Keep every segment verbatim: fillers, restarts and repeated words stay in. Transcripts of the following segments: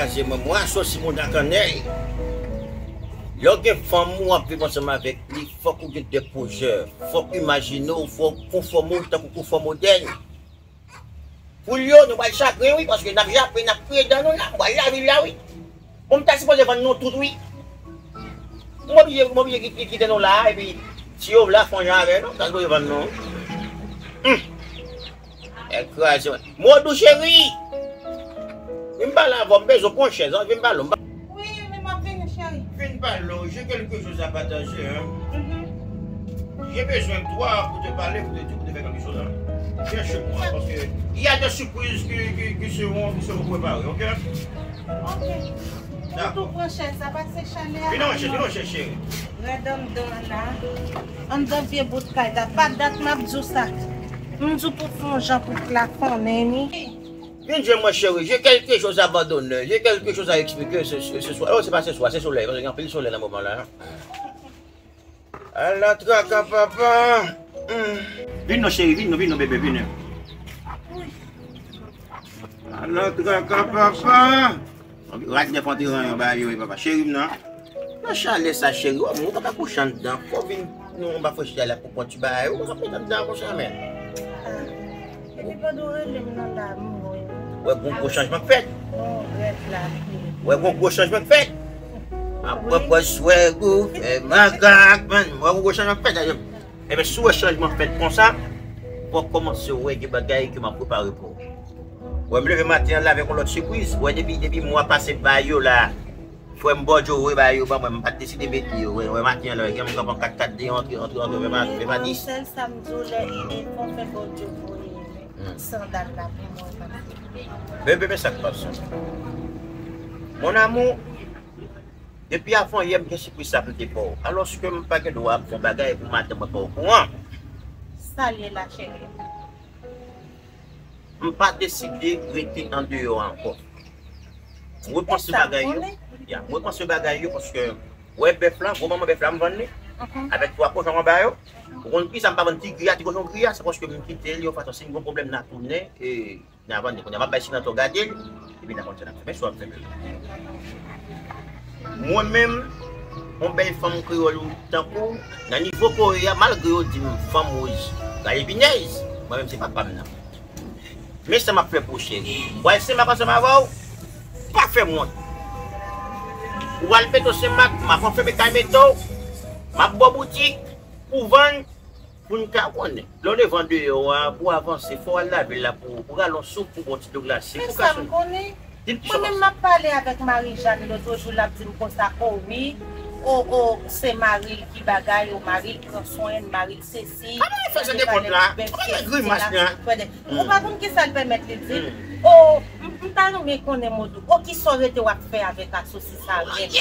Se mwen, mwen asosye moun ak annèy. Lè w gen fanm ou ap viv ansanm avèk li, fòk ou gen de pwojè. Fòk ou imajine w, fòk ou konfòme w tankou konfòm modèn. Poul yo, nou bay chagren wi, paske n ap jape, n ap kriye dan nou la, nou bay lavi la wi. Bon, m ta sipoze vann nou tout wi. M oblije, m oblije ki- kite nou la, epi si yo vle ap fè yon jan avè nou, m ta sipoze vann nou. Hum. Nèg kraze, mwen. Modou cheri! Vin pale avè w, m bezwen pran chèz, an, vin pale w. Wi, wi, m ap vini, cheri. Vin pale w, j'ai quelque chose à partager, hein. Mhm. J'ai besoin de toi pour te parler, pour te dire, pour te faire quelque chose, hein. Viens chez moi, parce que il y a des surprises qui, qui, qui seront, qui seront préparées, ok? Ok. Dakò. Tou pran chèz sa, pase chalè a. Vin nan chèz, vin nan chèz, cheri. Rèd anndan an la. Anndan vye bout kay la. Pa dat m ap di w sa. M di w pou fè yon jan pou plafonnen li. Vin jwenn mwen, cheri. J'ai quelque chose à abandonner. J'ai quelque chose à expliquer ce, ce, ce soir. Oh, se pa se swa, se solèy. Paske gen anpil solèy nan moman la. Ala traka, papa. Hmm. Vin non, cheri, vin non, vin non, bebe, vin non. Ala traka, papa. Radnèf antre nan yon bagay yo, papa. Cheri m nan. Nan chalè sa, cheri, wè, moun pa ka kouche anndan. Fò vin, nou, anba frèchè la pou pran ti bagay. Ou pa ka met anndan konsa, men. Ah. Epi pandan w rele m nan la, m wè. Wè, gon gwo chanjman k fèt. Non, rèd la, pi. Wè, gon gwo chanjman k fèt. Apre pwòs wè gou, fè makak, man. Wè, gon gwo chanjman k fèt, la. Ebyen, si w wè chanjman fèt konsa, fò w kòmanse wè gen bagay ke m ap prepare pou ou. Wè, m leve maten an la avèk yon lòt sipriz. Wè, depi, depi mwa pase m ba yo la, frè m Bòdyo, wè, ba yo, ban mwen, m pa t deside mete yo. Wè, wè, maten an la, gen moun k ap pran kat kat deyò, antre, antre, antre, vè pa, vè pa dis. Sèl sa m di w, lè e fò fè Bòdyo voye sandal la pou mwen pase. Bebe, men sa k pase. Mon amour, depi avan yè, m gen sipriz sa pou m te ba w. Alòske m pa gen dwa ap fè yon bagay pou madanm mwen pa okouran. Sa l ye la, cheri? M pa deside rete andeyò ankò. M repanse bagay yo. Ya, m repanse bagay yo paske, wè bèf la, gwo manman bèf la, m vann li. Avèk twa kochon anba yo. Ou konn kisa m pa vann ti gri a, ti kochon gri a, se paske m kite l yon fason, si m gen pwoblèm n a tounen, e, n a vann li. Kounye a m ap bay senatè gade l, epi n a konn sa n ap fè. Men sa w ap fè. Mwen menm, yon bèl fanm kreyòl tankou w, nan nivo Kore a, malgre yo di m fanm wouj, gade pinèz, mwen menm se papa m nan. Men sa m ap fè pou w, cheri. W al Senmak ansanm avè w, pa fè m wont. Ou al Petwosenmak, m ap anfèmen kay Petwo, m ap ba w boutik pou w vann, pou n ka konnen. Lè w leve andeyò a, pou w avanse, fò w al lavil la pou, pou w rale yon souf, pou w bwè yon ti dlo glase, pou w ka sonnen. Di m kisa w panse. Mwen menm m ap pale avèk Marijàn lòt jou, l ap di m konsa, o wi, o, o, se mari l ki bagay, o mari l pran swen l, mari l sesi, mari l fè sa, li pale avèk bèl fyète la. Kòman l fè sa depòt la? Kòman l fè grimas la? Ou pa konn kisa l pèmèt li di? O, m, m ta renmen konnen, Modou, o, kisa w rete w ap fè avèk asosi sa rèd?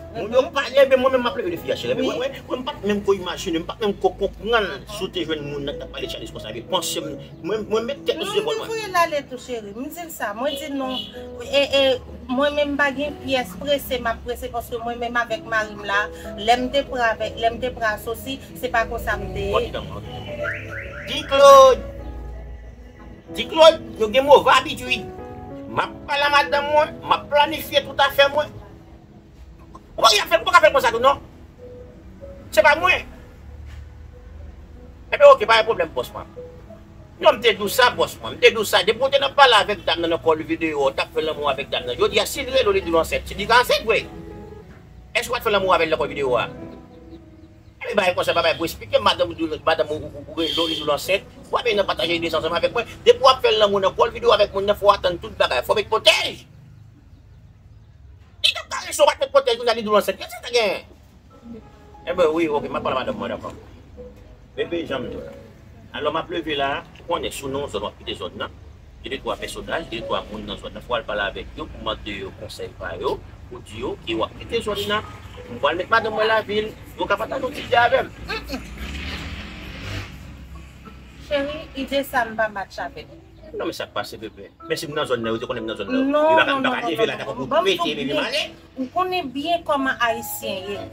Moun yo pale, men mwen menm m ap leve defi a, cheri. Men mwen, mwen, mwen m pa t menm ko imajine, m pa t menm ko konprann si w te jwenn moun nan k t ap pale Charles konsa, epi panse m, mwen, mwen met tèt mwen sou zepòl mwen. Mwen voye l ale tou, cheri. M di l sa. Mwen di non. E, e, mwen menm m pa gen pyès prese, m ap prese paske mwen menm avèk mari m la, lè m te pran avèk, lè m te pran asosi, se pa konsa m te ye. Ti Claude! Ti Claude, nou gen move abitid. M ap pale a madanm mwen, m ap planifye tout afè mwen. Ou pa ka fè, ou pa ka fè l konsa tou non. Se pa mwen. Ebyen, oke, pa gen pwoblèm, bòs mwen. Non, m te di w sa, bòs mwen. M te di w sa. Depi w te nan pale avèk dam nan nan call videyo, w t ap fè lanmou avèk dam nan. Jodi a, si l rele w, li di w ansent. Si li ka ansent vre. Èske w pa t fè lanmou avè l nan call videyo a? Ebyen, bagay konsa, pa bagay pou esplike. Madanm ou di w, madanm ou, ou, ou rele w, li di w l ansent. W ap vin nan pataje ide sa ansanm avèk mwen. Depi w ap fè lanmou nan call videyo avèk moun nan, fò w atann tout bagay. Fò w met pwotèj. Li t ap karese w, pa t met pwotèj, kounye a li di w ansent. Kisa sa genyen? Enben, wi, oke, m ap pale a madanm mwen, dakò. Bebe, jan m di w la. Alò, m ap leve la, ou konnen, si w nan yon zòn, w ap kite zòn nan. Gen de twa pèsonaj, gen de twa moun nan zòn nan, fò w al pale avèk yo pou mande yo konsèy pa yo, pou di yo ke w ap kite zòn nan. M pral met madanm mwen lavil, yo ka pataje yon ti ide avè m. Cheri, ide sa m pa match avè l. Non, men sa k pase, bebe? Men si m nan zòn nan, yo te konnen m nan zòn nan. Non, non, non, non, non, non. Yo pa ka, yo pa ka leve la, dakò, pou pete, bebe, m ale. Ou konnen byen kòman Ayisyen ye.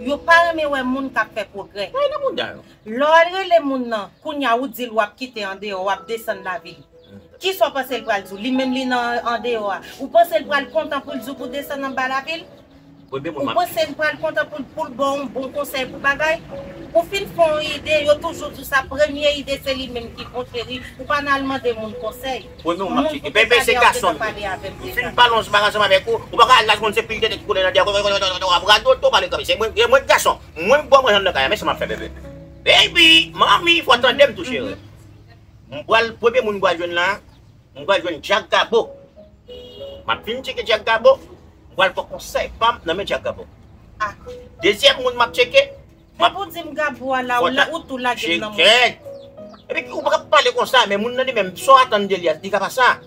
Yo pa renmen wè moun k ap fè pwogrè. Ay, nan bouda yo. Lè w al rele moun nan, kounye a ou di l w ap kite andeyò, w ap desann lavil. Hmm. Kisa w panse l pral di w? Li menm li nan andeyò a. Ou panse l pral kontan pou l di w pou desann anba lavil? Ou panse l pral kontan pou l, pou l ba w yon bon konsèy pou bagay? Ou fin fè yon ide, yo toujou di w sa, premye ide se li menm ki bon, cheri. Ou pa nan al mande moun konsèy. Premye moun m ap tcheke. Bebe, se gason m ye. M fin pale yon bagay ansanm avèk ou, ou pa ka al la konn se pil tèt ki koule nan dèyè w, w ap radote, w pale kanpe. Se mwen, se mwen gason. Mwen, m bò mwen jwenn nan kay la, men sa m ap fè, bebe. Baby, manmi, fò tande m tou, cheri. M pral, premye moun m pral jwenn la, m pral jwenn Jack Gabo. M ap fin tcheke Jack Gabo, m pral pran konsèy pa m nan men Jack Gabo. Dezyèm moun m ap tcheke, m ap... Epi w di m Gabo a la, ou la, ou tou lage m nan mwen. Epi ou pa ka pale konsa, men moun nan li menm, sa w atann de li a, li ka pa sa.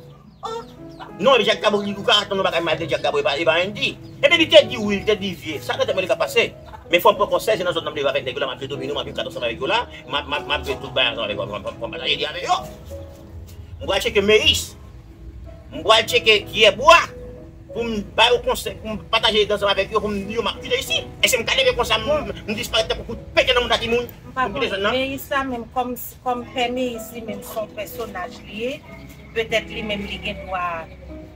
Non, epi Jack Gabo, ou ka atann yon bagay mal de Jack Gabo, e pa, e pa Andy. Epi li te di wi, li te di vye. Sa nan tèt mwen li ka pase. Men fò m pran konsèy, se nan zòn nan m leve avèk nèg yo la, m ap viv domino, m ap viv katòz ansanm avèk yo la, m ap, m ap, m ap viv tout bagay ansanm avèk yo, m ap, m ap, m ap pataje ide avèk yo. M pral tcheke Meyis. M pral tcheke Pyèbwa pou m ba yo konsèy, pou m pataje ide ansanm avèk yo, pou m di yo m ap kite isit. Èske m ka leve konsa, m, m disparèt tankou kout pete nan mouda timoun? M pa konnen. Meyis la menm, kòm, kòm pè Meyis li menm se yon pèsonaj li ye, petèt li menm li gen dwa,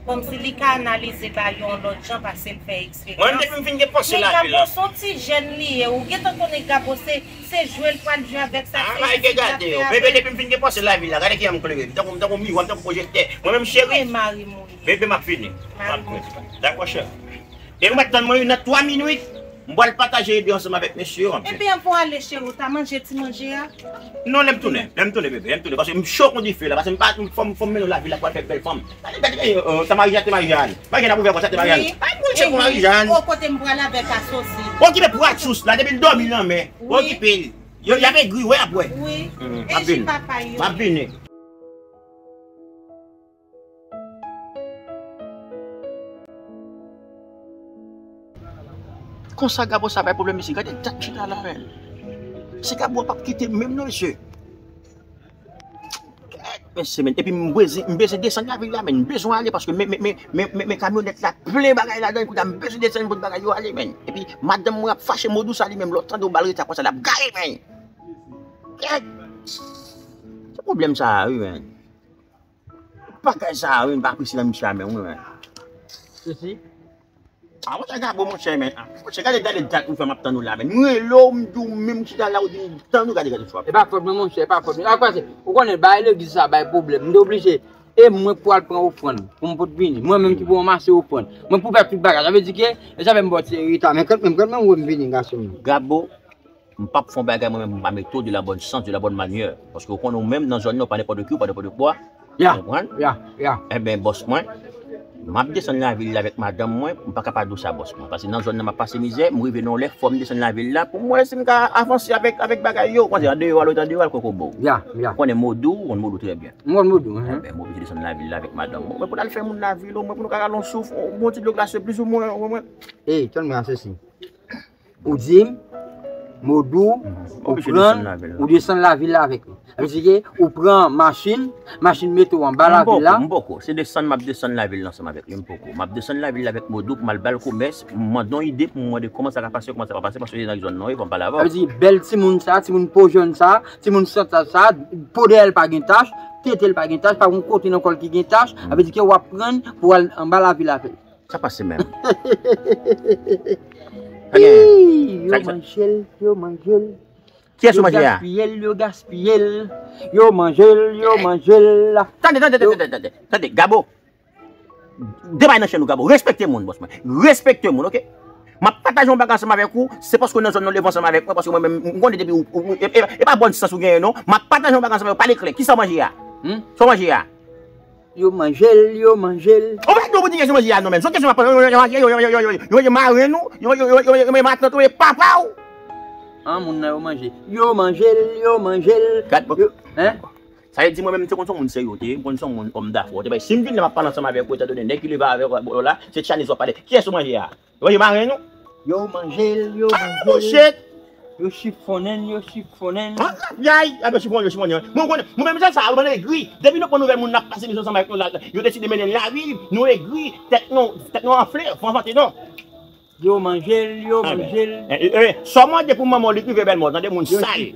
kòmsi li ka analize bagay yo yon lòt jan pase l fè eksperyans. Mwen, depi m fin gen panse lavi la. Men Gabo se yon ti jèn li ye, ou gentan konnen Gabo se, se jwe l pral jwe avèk sa, se isit l ap fè avèk. Bebe, depi m fin gen panse lavi la, gade kijan m klere. Tankou, tankou miwa, m tankou pwojektè. Mwen menm, cheri. Bebe, m ap vini. M ap vini. Dakò, cheri. E ou mèt tann mwen wi, nan twa minit, m pral pataje ide ansanm avèk mesye yo, m ap vini. Ebyen, anvan w ale, cheri, ou ta manje ti manje a? Non, lè m tounen, lè m tounen, bebe, lè m tounen, paske m cho kon dife la, paske m pa, fò m, fò m mennen w lavil la pou al fè bèl fanm. Gade, gade, gade, euh, sa Marijàn, te Marijàn. Marijàn ap ouvè konsa, te Marijàn. Wi. Ay, Bondye, pou Marijàn. O, kote m pral avèk asosi. Okipe pou asosi la, depi l dòmi nan men. Wi. Okipe l. Yo, y ap egri, wè, ap wè. Wi. M ap vini. M ap vini. Konsa Gabo sa bay pwoblèm isi. Gade dat chita la, men. Se Gabo a p ap kite m menm non, mesye. Gad, mesye, men. Epi m bezwen, m bezwen desann lavil la, men. M bezwen ale paske men, men, men kamyonèt la plen bagay ladan l. Kounye a m bezwen desann pou bagay yo ale, men. Epi madanm mwen ap fache, Modou sa li menm, lè w tande yon bal rete konsa, l ap gaye, men. Gad. Se pwoblèm sa a, wi, men. Bagay sa a, wi, m pa apresye nan misye a menm, wi, men. Sesi? A, monchè, Gabo, monchè, men. A, monchè, gade, gade dat ou fè m ap tann ou la, men. M rele w, m di w menm chita la, ou di m tann ou, gade, gade sa w ap fè. E pa fòt mwen, monchè, e pa fòt mwen. A, kwè se, ou konnen, bagay legliz sa bay pwoblèm. M te oblije, e mwen pou al pran ofrann, pou m pot vini. Mwen menm ki pou ranmase ofrann. Mwen pou fè tout bagay. Sa vle di ke, e sa fè m ba w ti reta. Men kanmenm, kanmenm, wè m vini, gason m. Gabo, M p ap fè yon bagay mwen menm, m pa mete w de la bonne chance, de la bonne manière. Paske ou konnen ou menm nan zòn nan, ou pa nenpòt ki, ou pa nenpòt kwa. Ya, ou konprann? Ya, ya. Enben, bòs mwen, m ap desann lavil la avèk madanm mwen, m pa ka pa di w sa, bòs mwen. Paske nan zòn nan, m ap pase mizè, m rive nan yon lè, fò m desann lavil la pou m wè si m ka avanse avèk, avèk bagay yo. Ou konprann, andeyò a, lòt andeyò a, l kokobo. Ya, ya. Ou konnen Modou, ou konn Modou trè byen. M konn Modou, enhen. Enben, m oblije desann lavil la avèk madanm mwen. Mwen pou n al fè moun lavil, omwen pou nou ka rale yon souf, yon bon ti dlo glase, plizoumwen, ou konprann? Ey, tann mwen a sesi. Ou di m, Modou, ou pran, ou desann lavil la avèk li. Sa vle di ke ou pran machin, machin mete w anba lavil la. M poko, m poko. Se desann m ap desann lavil la ansanm avèk li, m poko. M ap desann lavil la avèk Modou pou m al ba l komès, m mande yon ide pou m mande kòman sa ka pase, kòman sa pa pase, paske se nan zòn nan, wi, fò m pale avè w. Sa vle di, bèl timoun sa, timoun po jèn sa, timoun santab sa, po dèyè l pa gen tach, tete l pa gen tach, pa gen kote nan kò l ki gen tach, sa vle di ke w ap pran l pou w al anba lavil avè l. Sa pase menm? Sa gen? Ii, yo manje l, yo manje l. Kiyès yo manje a? Yo gaspiye l, yo gaspiye l. Yo manje l, yo manje l. Tande, tande, tande, tande, tande, tande. Gabo. Debay nan chèn ou, Gabo. Respekte moun, bòs mwen. Respekte moun, oke? M ap pataje yon bagay ansanm avèk ou, se paske w nan zòn nan, w leve ansanm avèk mwen, paske mwen menm, m konnen depi ou, ou, ou, e, e, e pa bòn sans ou genyen, non. M ap pataje yon bagay ansanm avèk ou, pale klè. Kisa w manje a? Hmm? Sa w manje a? Yo manje l, yo manje l. Ou pa di w pou di kesyon manje a non, men. Se yon kesyon m ap poze. Yo manje, yo, yo, yo manje marenn ou, yo manje matant ou, yo manje papa w. An, moun nan yo manje. Yo manje l, yo manje l. Gad, bon. Yo, en? Sa vle di mwen menm, m te konn se yon moun serye, m te konn se yon moun òm dafè. Te bay, si m vin la, m ap pale ansanm avèk ou, etandone nèg ki leve avèk ou la, se Chinese w ap pale. Kiyès ou manje a? Yo manje marenn ou? Yo manje l, yo manje l. Ah, monchè! Yo chifonnen l, yo chifonnen l. Ah, yay! Ah, yo chifonnen, yo chifonnen. Mwen konnen, mwen menm jan sa, mwen egri. Depi nou pran nouvèl moun nan ap pase mizè ansanm avèk nou la, yo deside mennen n lavil, nou egri, tèt nou, tèt nou anfle, fò vante non. Yo manje l, yo manje l. Eh, eh, eh, sa w mande pou manman w, li k rive bèlmò, tande moun sal.